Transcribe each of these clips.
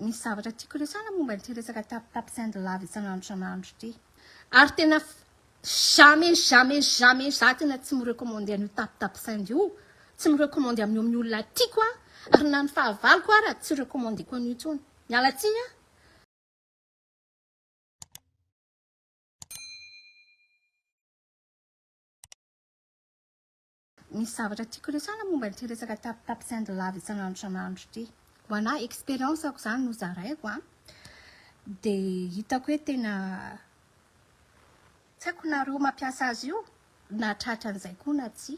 Misy zavatra tiako resahana momba ity resaka tap tap send lava isan'andro isan'andro ity. Ary tena jamais jamais jamais za tena tsy mi-recommander an'io tap tap send io. Tsy mi-recommander amin'io amin'ny olona tiako aho. Ary na ny fahavaloko ara tsy recommandeko an'io intsony. Miala tsiny aho. Misy zavatra tiako resahana momba ity resaka tap tap send lava isan'andro isan'andro ity. Ho anà expérience-ko izany no zaraiko an. Dia hitako hoe tena tsy haiko nareo mampiasa azy io na tratra an'izay koa na tsia.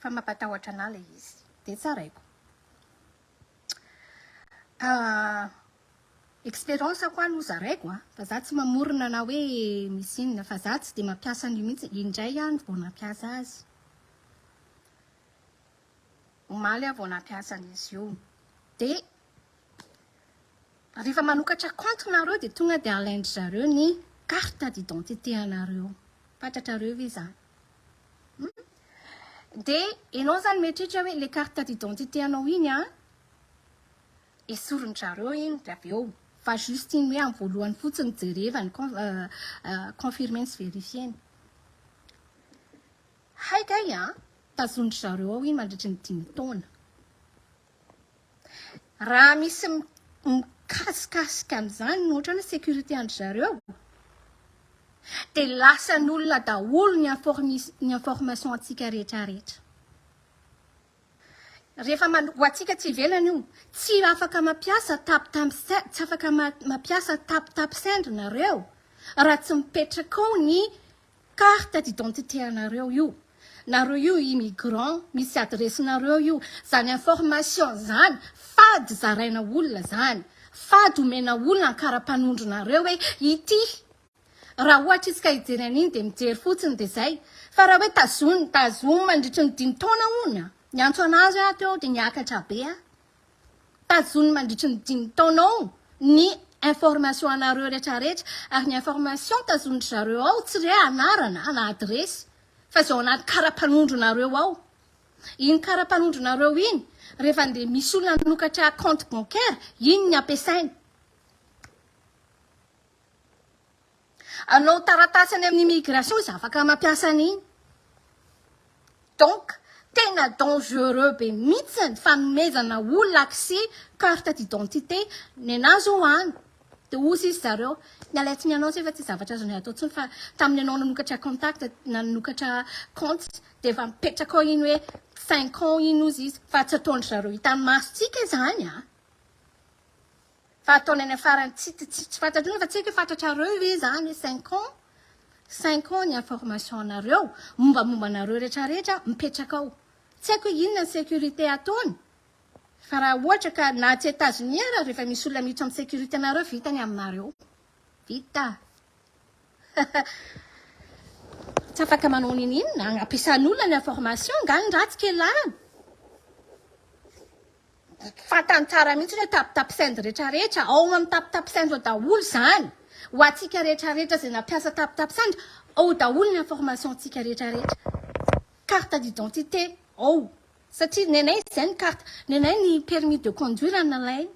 Fa mampatahotra anà ilay izy. Dia tsaraiko. Expérience ko aloha zaraiko a, fa za tsy mamorona na hoe misy inona fa za tsy dia mampiasa an'io mihitsy, indray aho no vao nampiasa azy. Omaly aho vao nampiasa an'izy io. Dia rehefa manokatra compte nareo dia tonga dia alain-dry zareo ny carte d'identité anareo. Fantatrareo ve izany? Hum? Dia ianao izany mieritreritra hoe ilay carte d'identité anao iny an, Esorin-drareo iny ry avy eo fa juste iny hoe amin'ny voalohany fotsiny jerevany, confirmer-ny sy verifier-ny. Hay kay an, tazonin-dry zareo ao iny mandritry ny dimy taona. Raha misy mikasikasika an'izany ohatran'ny hoe sécurité an-dry zareo, dia lasan'olona daholo ny ny information antsika rehetra rehetra. Rehefa man, ho antsika aty ivelany io, tsy afaka mampiasa tap tap tsy afaka mampiasa tap tap send nareo raha tsy mipetraka ao ny carte d'identité anareo io. Nareo io immigrant, misy adiresinareo io. Zany information zany fady zaraina olona zany. Fady omena olona ny kara-panondronareo hoe ity. Raha ohatra izy ka hijery an'iny dia mijery fotsiny dia zay. Fa raha hoe tazoniny, tazomy mandritry ny dimy taona hono a! Niantso an'azy aho teo dia niakatra be aho. Tazoniny mandritry ny dimy taona ao ny information anareo rehetra rehetra ary ny information tazonin-dry zareo ao tsy re anarana na adiresy fa izay ao anaty kara-panondronareo ao. Iny kara-panondronareo iny rehefa andeha misy olona hanokatra compte bancaire, iny ny ampiasainy. Hanao taratasy any amin'ny immigration izy afaka mampiasa an'iny. Donc tena dangereux be mihitsy ny fanomezana olona accès carte d'identité nenah zao any de ozy izy zareo miala tsiny anao zay fa tsy zavatra azonay atao tsony fa tamin'ny anao nanokatra contact nanokatra compte de efa mipetraka ao iny hoe cinq ans iny ozy izy fa tsy ataon-dry zareo hitan'ny masontsika izany a. Fa ataony any farany tsy tsy tsy fantatro fa tsy haiko hoe fantatrareo ve izany hoe cinq ans cinq ans ny information anareo mombamomba anareo rehetra rehetra mipetraka ao tsy haiko hoe inona ny sécurité ataony fa raha ohatra ka na atsy Etats-Unis ara rehefa misy olona miditra amin'ny sécurité anareo vita ny aminareo vita tsy afaka manao ninininona ampiasan'olona ny information nga ny ratsy kelany Fantany tsara mihitsy hoe tap tap send rehetra rehetra, ao amin'ny tap tap send ao daholo izany. Ho antsika rehetra rehetra izay nampiasa tap tap send, ao daholo ny information antsika rehetra rehetra. Carte d'identité ao. Satria nenay izay ny carte, nenay ny permis de conduire no nalainy.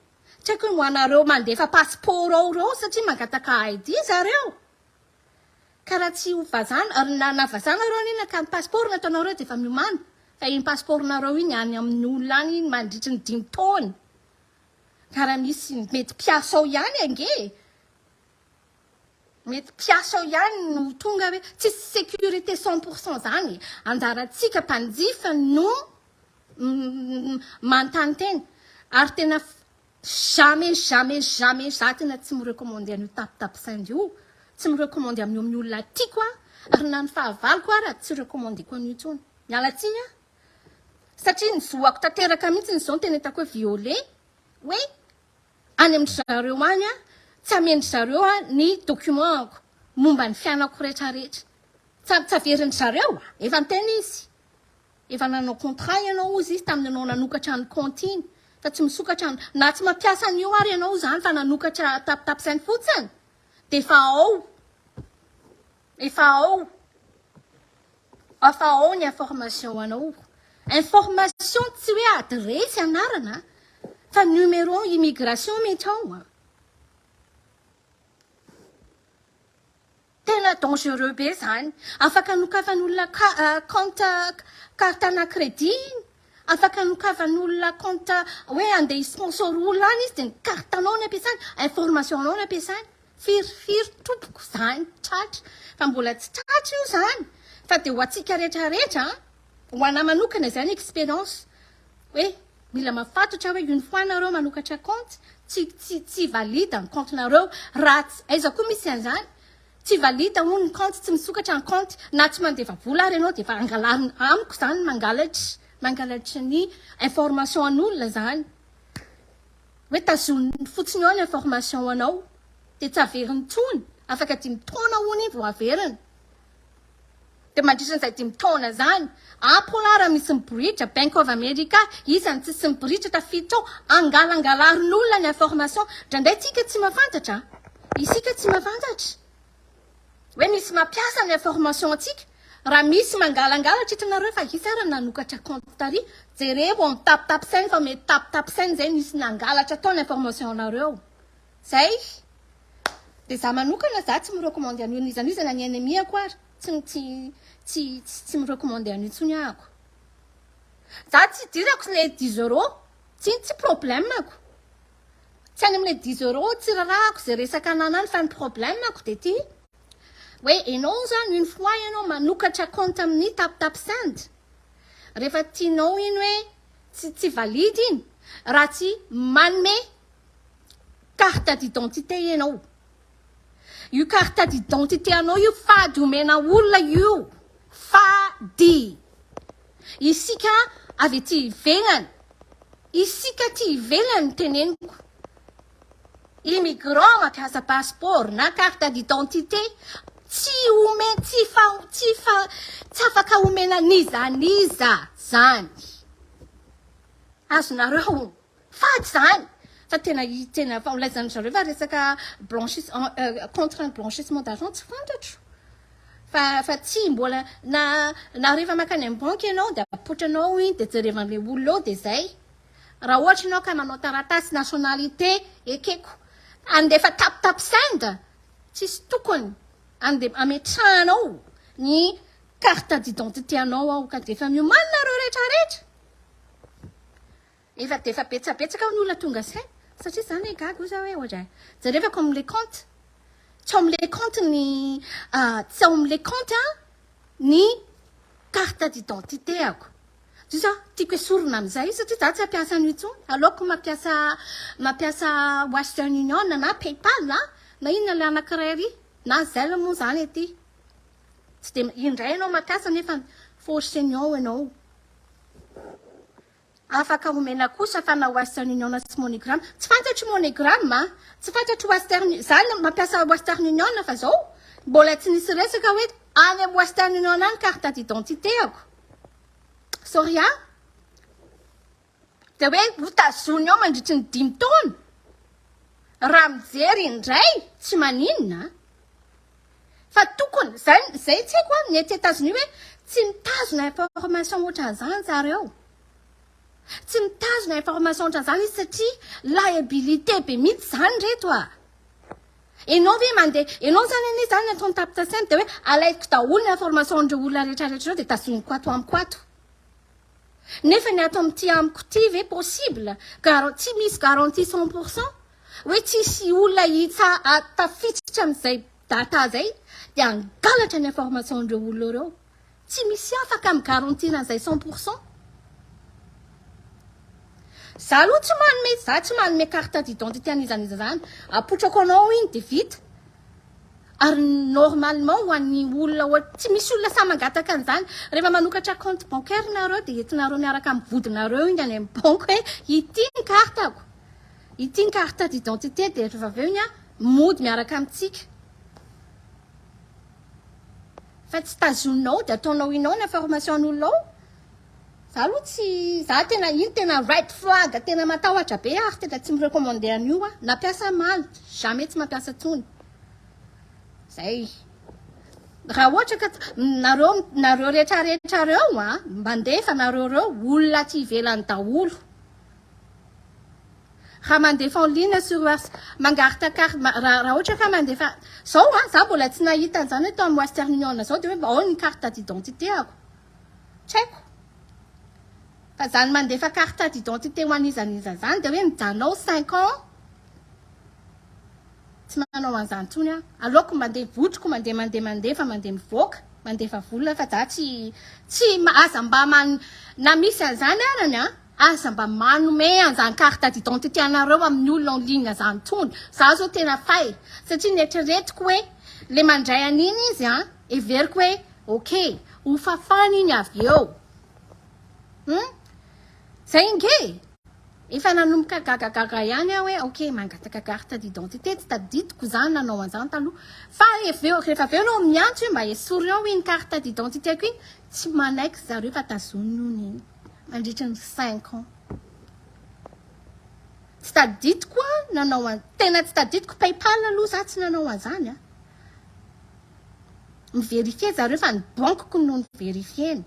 Tsy haiko hoe ho anareo mandefa passeport ao ireo satria mangataka ID zareo. Ka raha tsy ho vazaha ary na na vazaha nareo anie naka ny passeport nataonareo dia efa miomàna fa iny passeport nareo iny any amin'ny olona any iny mandritry ny dimy taona ka raha misy mety mpiasa ao ihany ange e! Mety mpiasa ao ihany no tonga hoe tsisy sécurité cent pour cent zany e! Anjarantsika mpanjifa no manontany tena ary tena Jamais jamais jamais za tena tsy mi-recommander an'io tap tap send io, tsy mi-recommander amin'io amin'ny olona tiako aho, ary na ny fahavaloko ara tsy recommandeko an'io intsony. Miala tsiny aho. Satria ny zoako tanteraka mihitsy izao no tena hitako hoe violer, hoe any amin-dry zareo any aho, tsy amen-dry zareo aho ny document-ko momba ny fiainako rehetra rehetra. Tsy tsy averin-dry zareo a! Efa niteny izy. Efa nanao contrat ianao ozy izy tamin'ny ianao nanokatra ny compte iny fa tsy misokatra ny na tsy mampiasa an'io ary ianao izany fa nanokatra tap tap send fotsiny dia efa ao efa ao efa ao ny information anao information tsy hoe adiresy anarana. Fa numéro immigration mety ao an. Tena dangereux be zany. Afaka anokafan'olona compte carte ana crédit iny. Afaka anokafan'olona compte hoe andeha hi-sponsor olona any izy dia ny carte anao no ampiasany, information anao no ampiasany. Firy firy tompoko zany tratra fa mbola tsy tratra io zany fa dia ho antsika rehetra rehetra an, ho anah manokana izay ny experience hoe mila mafatotra hoe une fois nareo manokatra compte tsy tsy tsy valide ny compte nareo raha tsy aiza koa misy an'izany tsy valide hono ny compte tsy misokatra ny compte na tsy mandefa vola ary ianao dia efa angalarina amiko zany mangalatra mangalatra ny information an'olona zany. Hoe tazoniny fotsiny ao ny information anao dia tsy averiny intsony, afaka dimy taona hono iny vao averiny. Dia mandritra an'izay dimy taona izany, Apple ary misy miboritra, Bank of America, iza no tsisy miboritra tafiditra ao, angalangalarin'olona ny information, indraindray tsika tsy mahafantatra an, isika tsy mahafantatra. Hoe misy mampiasa ny information antsika, raha misy mangalangalatra hitanareo fa iza ary nanokatra compte tary, jereo ao amin'ny tap tap send fa mety tap tap send zay nisy nangalatra tao ny information anareo. Zay. De za manokana za tsy mi-recommande an'io n'iza n'iza na ny ennemi-ako ary tsy tsy tsy tsy mi-recommande an'io intsony ahako. Za tsy idirako le dix euros, tsy tsy problème-ko. Tsy any amin'ilay dix euros tsy rarahako izay resaka ananany fa ny problème-ko dia ity hoe enao zany une fois ianao manokatra compte amin'ny tap tap send rehefa tianao iny hoe tsy tsy valide iny raha tsy manome carte d'identité ianao. Io carte d'identité anao io fady omena olona io. Fady. Isika avy aty ivelany. Isika aty ivelany no teneniko. Immigrant mampiasa passeport na carte d'identité tsy omen tsy fa tsy fa tsy afaka omena n'iza n'iza zany. Azonareo. Fady zany! Fa tena tena fa lazain-dry zareo fa resaka blanchis contre ny blanchissement d'argent tsy fantatro. Fa fa tsy mbola na na rehefa mankany amin'ny banky ianao dia apotranao iny dia jerevan'ilay olona eo dia zay. Raha ohatra ianao ka manao taratasy nationalité ekeko. Andefa tap tap send tsisy tokony ande ametrahanao ny carte d'identité anao ao ka dia efa miomana nareo rehetra rehetra. Efa defa betsabetsaka ny olona tonga saina satria za ne gaga oza hoe ohatray jerevako amle compte tsy ao amle compte ny tsy ao amle compte a ny carte d'identité ako zay za tiako esorina amizay satria za tsy hampiasa an'io intsony aleoko mampiasa mampiasa western union na paypal a na inona le anakiray ary na zelle moa zany aty tsy de indray ianao mampiasa nefa forceny ao ianao. Afaka omena kosa fa na Western Union sy MoneyGram. Tsy fantatro MoneyGram a! Tsy fantatro Western, za mampiasa Western Union fa zao mbola tsy nisy resaka hoe any am Western Union any carte d'identité-ako. Sorry a! Dia hoe ho tazoniny ao mandritry ny dimy taona. Raha mijery indray tsy maninona. Fa tokony, zay, zay tsy haiko an, ny aty Etazonia hoe tsy mitazona information ohatran'izany zareo. Tsy mitazona information ohatran'izany izy satria liabilité be mihitsy zany reto a. Enao ve mandeha, enao zany anie zany ataony tapitasaina dia hoe alaiko daholo ny information an'ireo olona rehetra rehetra ireo dia tazoniko ato amiko ato. Nefa ny ato amin'ity amiko ity ve possible? Gar- tsy misy garantie 100%. Hoe tsisy olona hitsa tafiditra amin'izay data zay dia hangalatra ny information an'ireo olona ireo. Tsy misy afaka mi-garantir an'izay 100%. Za aloha tsy manome, za tsy manome carte d'identité an'iza n'iza zany. Apotrako anao iny dia vita. Ary normalement ho an'ny olona ohat- tsy misy olona sahy mangataka an'izany. Rehefa manokatra compte bancaire nareo dia entinareo miaraka amin'ny vodinareo iny any amin'ny banky hoe ity ny carte-ko. Ity ny carte d'identité dia rehefa avy eo iny mody miaraka amintsika. Fa tsy tazoninao dia ataonao inao ny information an'olona ao. Za aloha tsy, za tena iny tena red flag, tena matahotra be ary tena tsy mi-recommander an'io aho. Nampiasa omaly, jamais tsy mampiasa intsony. Zay. Raha ohatra ka nareo nareo rehetra rehetra reo a, mandefa nareo reo olona aty ivelany daholo. Raha mandefa en ligne sur West, mangarta carte, raha raha ohatra ka mandefa, zao an, za mbola tsy nahita an'izany hoe tao amin'ny Western Union zao dia hoe ao ny carte d'identité ako. Tsy haiko. Fa zany mandefa carte d'identité ho an'iza n'iza zany dia hoe mijanona ao cinq ans, tsy manao an'izany intsony aho. Aleoko mandeha votroko, mandeha mandeha mandefa, mandeha mivoaka, mandefa vola fa za tsy tsy aza mba man na misy an'izany arany an, aza mba manome an'izany carte d'identité anareo amin'ny olona en ligne zany intsony. Za zao tena fay satria neritreretiko hoe le mandray an'iny izy an, heveriko hoe ok, ho fafany iny avy eo. Hum? Zay nge e! Efa nanomboka gagagaga ihany aho hoe ok mangataka carte d'identité, tsy tadidiko za nanao an'izany taloha. Fa avy eo, rehefa avy eo ianao miantso hoe mba esory ao iny carte d'identité-ko iny, tsy manaiky zareo fa tazoniny hono iny mandritra ny cinq ans. Tsy tadidiko aho nanao an, tena tsy tadidiko, paypal aloha za tsy nanao an'izany an. Mi-verifier zareo fa ny banque-ko no ni-verifier-ny.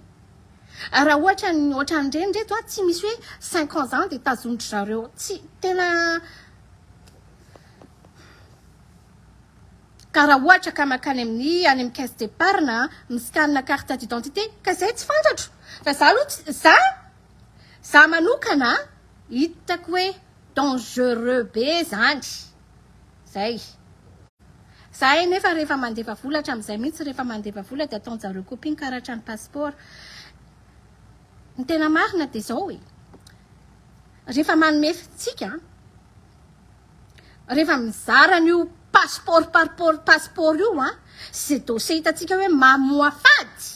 Raha ohatra ny ohatran'ireny reto a, tsy misy hoe cinq ans zany dia tazonin-dry zareo, tsy, tena, ka raha ohatra ka mankany amin'ny any amin'ny caisse d'épargne mi-scan carte d'identité, ka zay tsy fantatro, fa za aloha tsy, za, za manokana hitako hoe dangereux be zany, zay. Zahay nefa rehefa mandefa vola hatramin'izay mihitsy rehefa mandefa vola dia ataon-jareo copie ny karatra ny passeport. Ny tena marina dia izao e, rehefa manome tsika, rehefa mizara an'io passeport passeport passeport io an, sy izay dossier hitantsika hoe mamoafady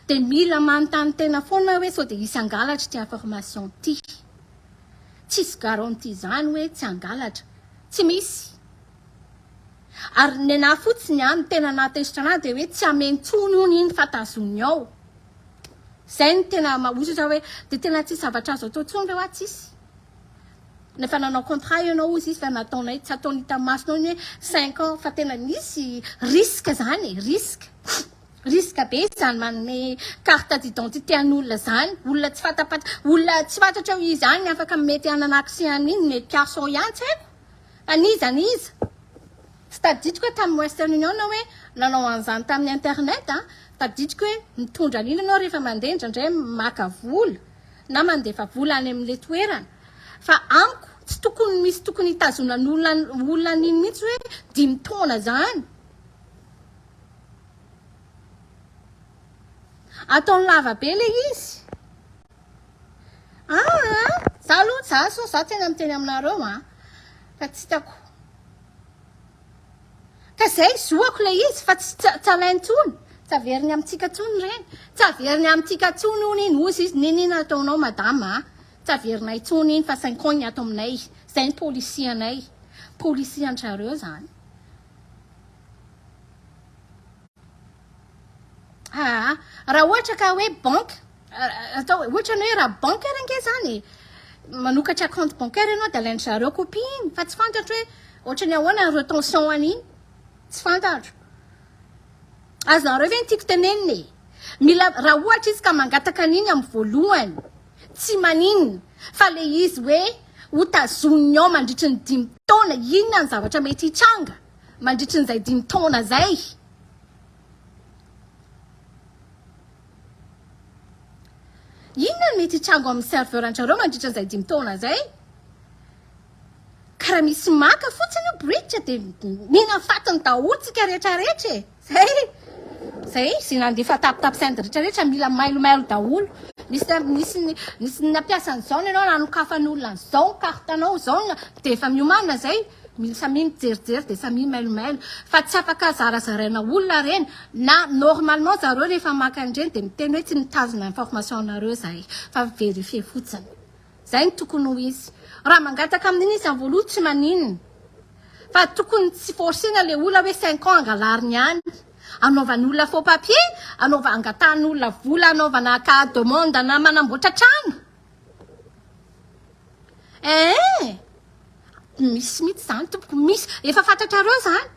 dia mila manontany tena foana hoe sao dia hisy hangalatra ity information ity. Tsisy garantie izany hoe tsy hangalatra. Tsy misy. Ary nenah fotsiny an, ny tena nahatezitra anah dia hoe tsy hameno intsony hono iny fa tazoniny ao. Zay no tena mahosotra hoe dia tena tsisy zavatra azo atao intsony ve hoa tsisy. Nefa nanao contrat ianao hozy izy fa nataonay tsy ataony hita masonao iny hoe cinq ans fa tena misy risque zany e, risque. Risque be izany manome carte d'identité an'olona zany, olona tsy fatapanta, olona tsy fantatra eo izy any afaka mety hanana accès an'iny, mety mpiasa ao ihany tsy haiko. Fa n'iza n'iza. Tsy tadidiko hoe tamin'ny Western Union hoe nanao an'izany tamin'ny internet an, tadidiko hoe mitondra an'iny ianao rehefa mandeha indraindray maka vola na mandefa vola any amin'ilay toerana. Fa amiko tsy tokony misy tokony hitazonan'olona olona an'iny mihitsy hoe dimy taona izany. Ataony lava be ilay izy. Aa za aloha za so za tena miteny aminareo an fa tsy hitako ka zay zoako le izy fa tsy tsy alainy tsony tsy averiny amintsika tsony ireny tsy averiny amintsika tsony hono iny ozy izy nini nataonao madama a tsy averinay tsony iny fa cinq ans ny ato aminay zay ny policy anay policy an-drareo zany Aa raha ohatra ka hoe banque atao ohatra ny hoe raha banque ary ange zany e manokatra compte bancaire ianao de alain-dry zareo copie iny fa tsy fantatro hoe ohatra ny ahoana ny retention an'iny tsy fantatro azonareo ve ny tiako tenenina e mila raha ohatra izy ka mangataka an'iny amin'ny voalohany tsy maninona fa le izy hoe ho tazoniny ao mandritry ny dimy taona inona ny zavatra mety hitranga mandritry n'izay dimy taona zay Inona no mety hitrango amin'ny serveur an-drareo mandritra izay dimy taona izay? Ka raha misy maka fotsiny io bridge dia mihina fatiny daholo tsika rehetra rehetra e. Zay. Zay, izay nandefa tap tap send rehetra rehetra mila mailomailo daholo. Nisy nisy nisy nampiasa an'izao ianao nanokafan'olona an'izao ny carte anao izao dia efa miomana zay. Mila samia mijerijery dia samia mailomailo fa tsy afaka zarazaraina olona reny na normalement zareo rehefa maka an'ireny dia miteny hoe tsy mitazona information anareo zahay fa verifier fotsiny. Zay no tokony ho izy. Raha mangataka amin'iny izy amin'ny voalohany tsy maninona. Fa tokony tsy forcer-na le olona hoe cinq ans angalariny any. Anaovan'ny olona faux papier, anaova angatahan'olona vola anaovana cas demande na manamboatra trano. Eeh! Misy mihitsy zany tompoko, misy, efa fantatrareo zany.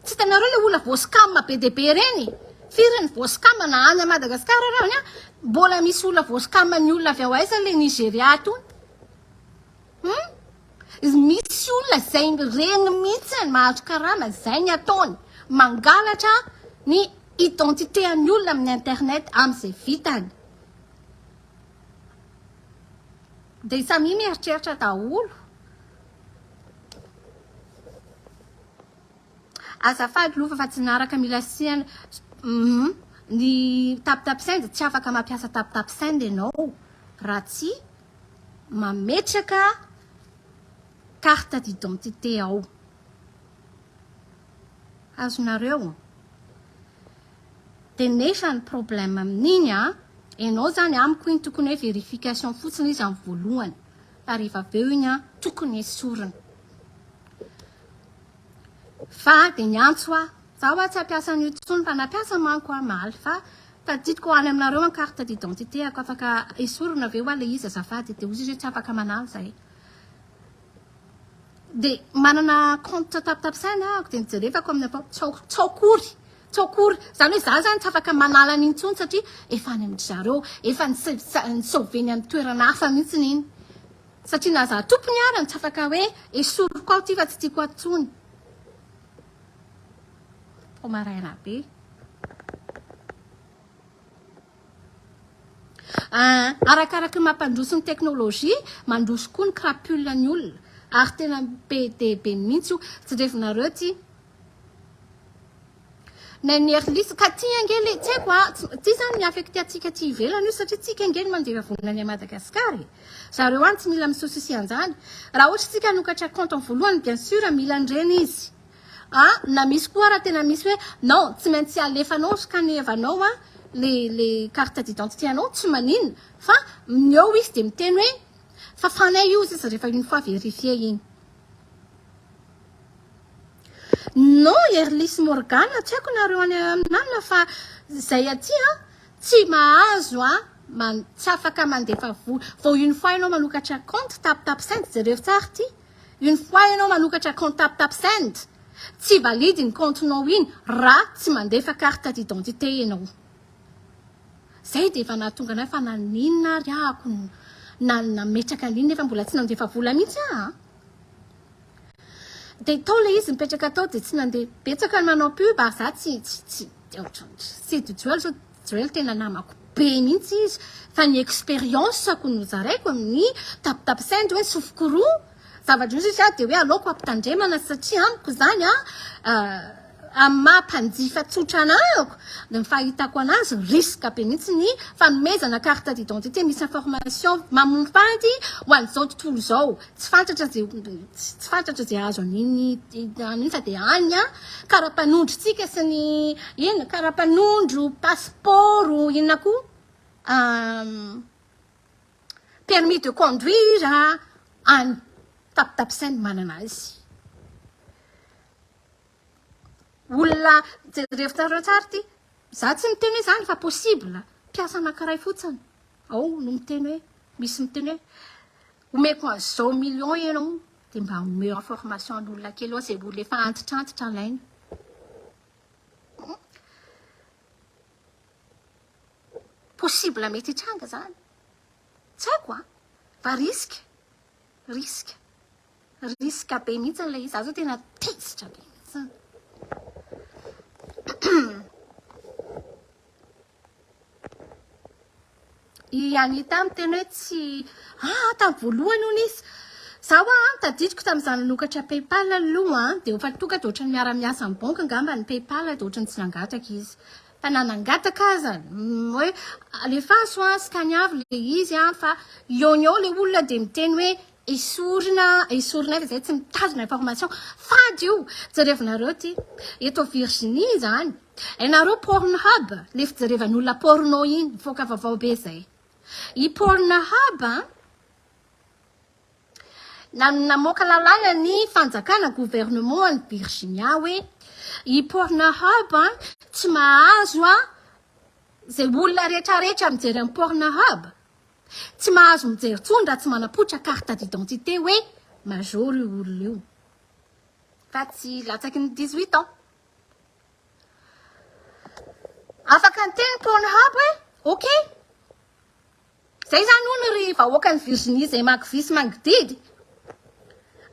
Tsy hitanareo le olona voa-scam be dia be ireny? Firy ny voa-scam na any Madagascar ary any an, mbola misy olona voa-scam ny olona avy ao aiza le Nigeria tony? Hum? Misy olona izay reny mihitsy mahazo karama, izay ny ataony, mangalatra ny identité an'ny olona amin'ny internet amin'izay vitany. Dia samia mieritreritra daholo. Azafady lova fa tsy naraka mila asiana hum ny tap tap send tsy afaka mampiasa tap tap send ianao raha tsy mametraka carte d'identité ao. Azonareo? Dia nefa ny problème amin'iny an, ianao zany amiko iny tokony hoe vérification fotsiny izy amin'ny voalohany fa rehefa avy eo iny an tokony esorina. Fa dia niantso aho. Za hoa tsy hampiasa an'io intsony fa nampiasa manko aho omaly fa tadidiko any aminareo ny carte d'identité ako afaka esorina ve hoa le izy azafady dia hozy izy hoe tsy afaka manala zahay. Dia manana compte tapitapsaina ahako dia nijerevako amin'ny apa tsy ao tsy ao akory tsy ao akory izany hoe za zany tsy afaka manala an'iny intsony satria efa any amin-dry zareo efa ni-sauver-ny amin'ny toerana hafa mihitsy iny. Satria na za tompony ara no tsy afaka hoe esoriko ao ty fa tsy tiako ato tsony. Vao maraina be. Ah, arakaraky ny mampandroso ny teknolojia, mandroso koa ny crapule ny olona. Ary tena be dia be mihitsy io. Jerevinareo ty. Nen'i Erlis, ka ty ange le, tsy haiko a, ty zany mi-affecter antsika aty ivelany io satria tsika ange no mandefa vola any Madagascar e. Zareo any tsy mila mi-soucier an'zany. Raha ohatra tsika hanokatra compte amin'ny voalohany bien sûr mila an'ireny izy. A, na misy koa raha tena misy hoe non tsy maintsy alefanao scanner-vanao a le le carte d'identité anao tsy maninona fa ny eo izy de miteny hoe fafanay io izy rehefa une fois vérifié iny. Non Erlis Morgana tsy haiko nareo any aminanona fa zay aty an tsy mahazo an man tsy afaka mandefa vola vao une fois ianao manokatra compte tap tap send jereo tsara ity une fois ianao manokatra compte tap tap send tsy valide iny compte nao iny raha tsy mandefa carte d'identité ianao zay dia efa nahatonga anay fa naninona ary ahako na nametraka an'iny nefa mbola tsy nandefa vola mihitsy aho an. Dia tao ilay izy nipetraka tao dia tsy nandeha. Betsaka ny manao pub ary za tsy tsy tsy ohatran'ny tsy Joel zao Joel tena namako be mihitsy izy fa ny expérience-ko no zaraiko amin'ny tap tap send hoe sofiko roa zavatra io sisa dia hoe aleoko ampitandremana satria amiko izany an amin'ny maha mpanjifa tsotra anahako dia ny fahitako anazy risque be mihitsy ny fanomezana carte d'identité misy information mamompady ho an'izao tontolo izao Tsy fantatra ze tsy fantatra ze azo an'iny an'iny fa dia any an karapanondrontsika sy ny inona karapanondro, passeport, inona koa permis de conduire any tapitapsainy manana azy. Olona jerevo tsara tsara ity, za tsy miteny hoe zany fa possible, mpiasa anankiray fotsiny ao no miteny hoe misy miteny hoe Omeko an'izao million ianao dia mba omeo information an'olona kely ao izay olona efa antitrantitra alaina. Possible mety hitranga zany. Tsy haiko an! Fa risque, risque, risque be mihitsy ilay izy. Za zao tena tezitra be mihitsy. I Anita miteny hoe tsy ah tamin'ny voalohany hono izy za hoa an tadidiko tamin'izaho nanokatra paypal aloha an dia efa tonga dia ohatran'ny miara-miasa amin'ny banky angamba ny paypal dia ohatran'ny tsy nangataka izy fa na nangataka aza hoe alefaso an scanner le izy an fa eo no eo le olona dia miteny hoe Esorina esorina aiza zay tsy mitazona information fady io jerevinareo ty eto Virginie izany hainareo pornhub le fijerevan'olona porno iny mivoaka vaovao be zay i pornhub an na namoaka lalàna ny fanjakana gouvernement any Virginia hoe i pornhub an tsy mahazo an zay olona retraretra mijery amin'ny pornhub Tsy mahazo mijery tsony raha tsy manapoitra carte d'identité hoe major io olona io fa tsy latsaky ny 18 ans. Afaka niteny Pornhub hoe ok. Zay zany hono ry vahoakan'i Virginie zay makivisy mangididy.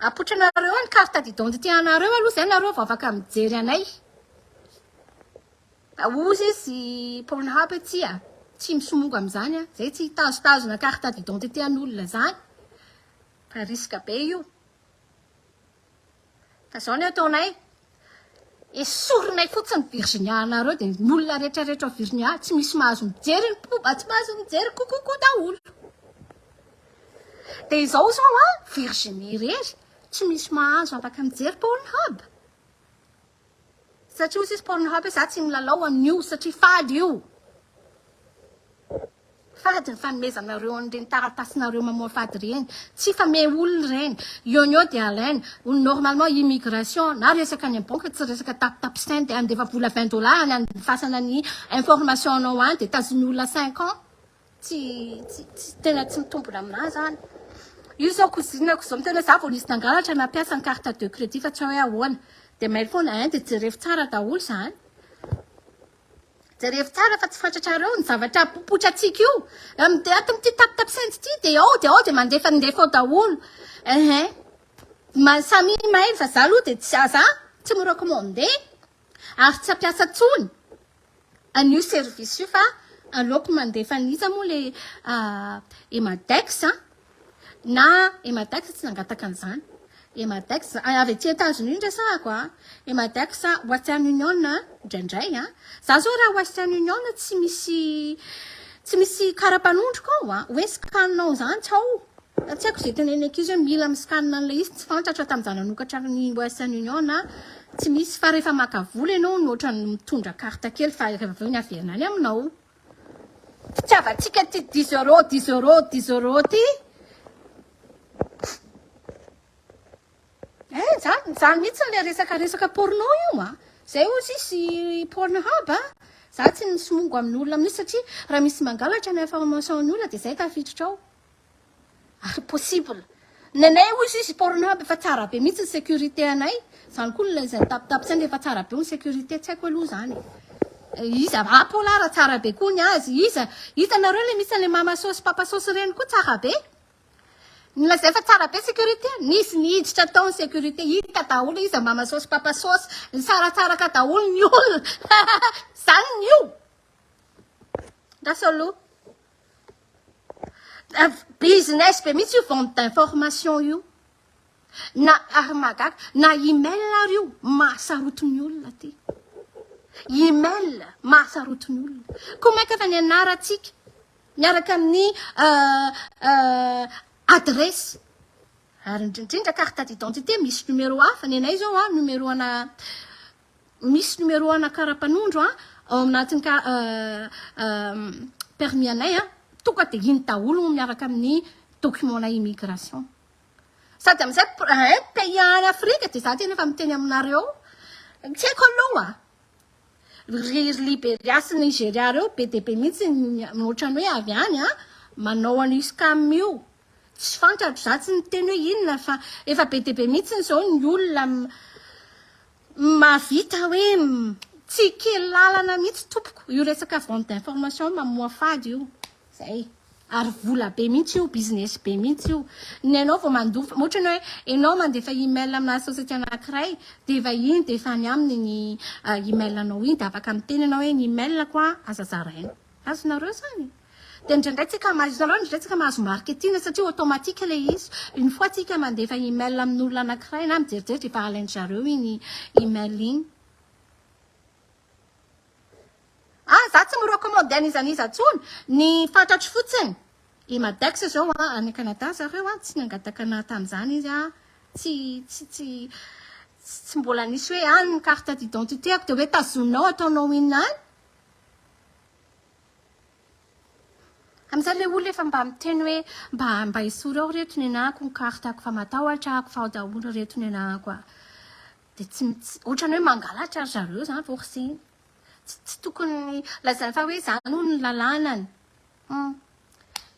Apotranareo ao ny carte d'identité anareo aloha zay nareo vao afaka mijery anay. Ozy izy Pornhub tsia, tsy misomongo amin'izany aho. Zay tsy hitazotazona carte d'identité an'olona zany. Fa risque be io. Fa zao ny ataonay, esorinay fotsiny Virginia anareo dia ny olona rehetra rehetra ao Virginia tsy misy mahazo mijery ny poba, tsy mahazo mijery kokokoa daholo. Dia izao zao an, Virginie irery tsy misy mahazo afaka mijery Pornhub. Satria hoy izy Pornhub hoe za tsy milalao amin'io satria fady io. Fady ny fanomezanareo an'ireny taratasinareo mamoafady ireny. Tsy fame olona ireny. Eo no eo dia alaina. Normalement immigration na resaka any amin'ny banque tsy resaka tap tap send andefa vola 20 dollars any andefasana ny information anao any dia tazomy olona 5 ans. Tsy tsy tsy tena tsy mitombina aminah zany. Io zao cousine-ko zao miteny hoe za vao nisy nangalatra nampiasa ny carte de crédit fa tsy hay hoe ahoana. Dia mail foana ein dia jerevo tsara daholo zany. Jerevo tsara fa tsy fantatrareo ny zavatra apopoitrantsika io. Amin'ny ato amin'ity tap tap send ity dia ao dia ao dia mandefa ndefa ao daholo. Ehe. Ma samy mail fa za aloha dia tsy za tsy mi-recommander ary tsy hampiasa intsony an'io service io fa aleoko mandefa an'iza moa le Emadex a. Na Emadex tsy nangataka an'izany. Emadex, avy aty Etats-Unis no resahako a. Emadex, Western Union indraindray a. Za zao raha Western Union tsy misy tsy misy kara-panondroko ao a. Hoe scan-nao izany tsy ao. Tsy haiko izay tenenin'ny ankizy hoe mila mi-scan an'ilay izy, tsy fantatro tamin'izaho nanokatra ny Western Union a. Tsy misy fa rehefa maka vola ianao no ohatran'ny mitondra carte kely fa rehefa avy eo ny averina any aminao. Fitiavantsika ity dix euros, dix euros, dix euros ity. Eh, zany, zany mihitsy le resaka resaka porno io a. Zay ozy izy Pornhub a. Za tsy misomongo amin'ny olona mihitsy satria raha misy mangalatra ny information ny olona dia zay tafiditra ao. Ary possible. Nenay hozy izy Pornhub efa tsara be mihitsy ny sécurité anay. Zany koa ny izay nitapitapy saina efa tsara be ny sécurité tsy haiko aloha zany. Iza Apple ara tsara be koa ny azy. Iza hitanareo le misy an'le mama sauce papa sauce ireny koa tsara be. Nilazay fa tsara be sécurité. Nisy niditra tao ny sécurité hita daholo iza mama sauce papa sauce. Nisaratsaraka daholo ny olona. Zany ny io. Lasa aloha. Business be mihitsy io vente d'information io. Na ary mahagaga, na email ary io mahasarotiny olona aty. Email mahasarotiny olona. Koa mainka fa ny anarantsika miaraka amin'ny adresse ary indrindra carte d'identité misy numéro hafa. Ny anay izao a numéro ana Misy numéro ana karapanondro a ao anatin'ny permis anay a, tonga dia iny daholo miaraka amin'ny document na immigration. Sady amin'izay eh, pays any Afrika dia za tena efa miteny aminareo, tsy haiko aloha. Ry Liberia sy Nigeria reo be dia be mihitsy ohatran'ny hoe avy any a, manao an'io scam io. Tsy fantatro, za tsy niteny hoe inona fa efa be dia be mihitsy izao ny olona Mahavita hoe tsy kely lalana mihitsy tompoko io resaka vente d'information mamoafady io. Zay. Ary vola be mihitsy io, business be mihitsy io. Ny anao vao mandofa, ohatra ny hoe ianao mandefa email amina société anankiray dia efa iny dia efa any aminy ny email anao iny dia afaka miteny ianao hoe ny email-ko aza zaraina. Azonareo zany? Dia indraindray tsika mahazo, hitanareo indraindray tsika mahazo marketing satria automatique ilay izy. Une fois tsika mandefa email amin'olona anankiray na mijerijery dia efa alain-dry zareo iny email iny. Ah, za tsy mi-recommande an'iza n'iza intsony. Ny fantatro fotsiny, i Madex izao an, any Canada zareo an, tsy nangataka anah tamin'izany izy an, tsy tsy tsy tsy mbola nisy hoe any ny carte d'identité-ko dia hoe tazoninao ataonao inona any. Amin'izay ilay olona efa mba miteny hoe mba mba esory ao reto ny anahako ny carte-ko fa matahotra ako fa ao daholo reto ny anahako a. Dia tsy tsy ohatran'ny hoe mangalatra ry zareo izany forcena. Tsy tsy tokony lazaina fa hoe izany hono ny lalànany. Hum.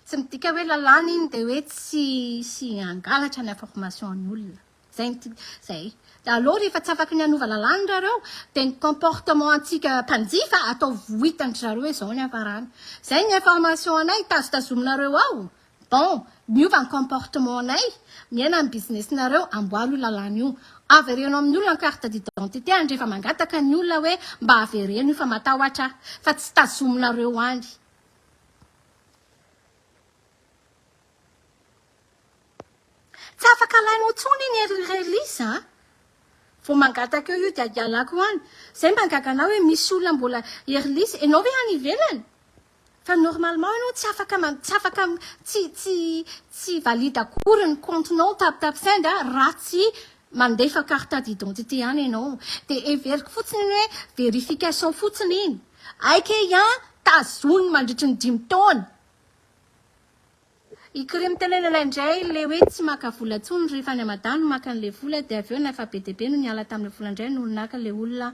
Tsy midika hoe lalàna iny dia hoe tsy hisy hangalatra ny information-n'ny olona. Zay ny tiako, zay. Aleo rehefa tsy afaky ny hanova lalàna ry zareo dia ny comportement antsika mpanjifa ataovy ho hitan-dry zareo hoe zao ny hafarany. Zay ny information anay tazotazominareo ao. Bon, miova ny comportement-nay, miaina ny business-nareo, amboary io lalàna io. Avereno amin'ny olona ny carte d'identité any rehefa mangataka ny olona hoe mba avereno io fa matahotra aho fa tsy tazominareo any. Tsy afaka alainao intsony iny ry Relisa a! Vao mangataka eo io dia ialako any. Zay mba gaga anah hoe misy olona mbola Erlisa, enao ve any ivelany? Fa normalement ianao tsy afaka tsy afaka tsy tsy tsy valide akory ny compte nao tap tap send a raha tsy mandefa carte d'identité any ianao. Dia heveriko fotsiny iny hoe vérification fotsiny iny. Aika ian tazoniny mandritry ny dimy taona. I Krim tenenana indray le hoe tsy maka vola tsony rehefa any Mada no maka anle vola de avy eo na efa be dia be no niala tamle vola indray no naka le olona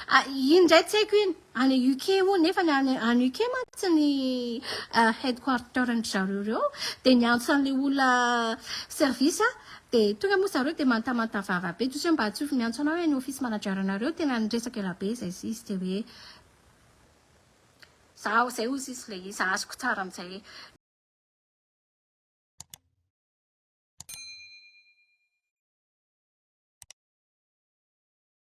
ah iny indray tsy haiko iny any UK hono nefa ny any any UK mantsy ny headquarter ndry zareo reo de niantso anle olona service ah de tonga moa zareo de mantamanta vava be toy izay mba atsofy miantso anao hoe ny office manager nareo tena niresaka ela be izay izy de hoe Zaho zay ozy izy le izy azoko tsara amizay.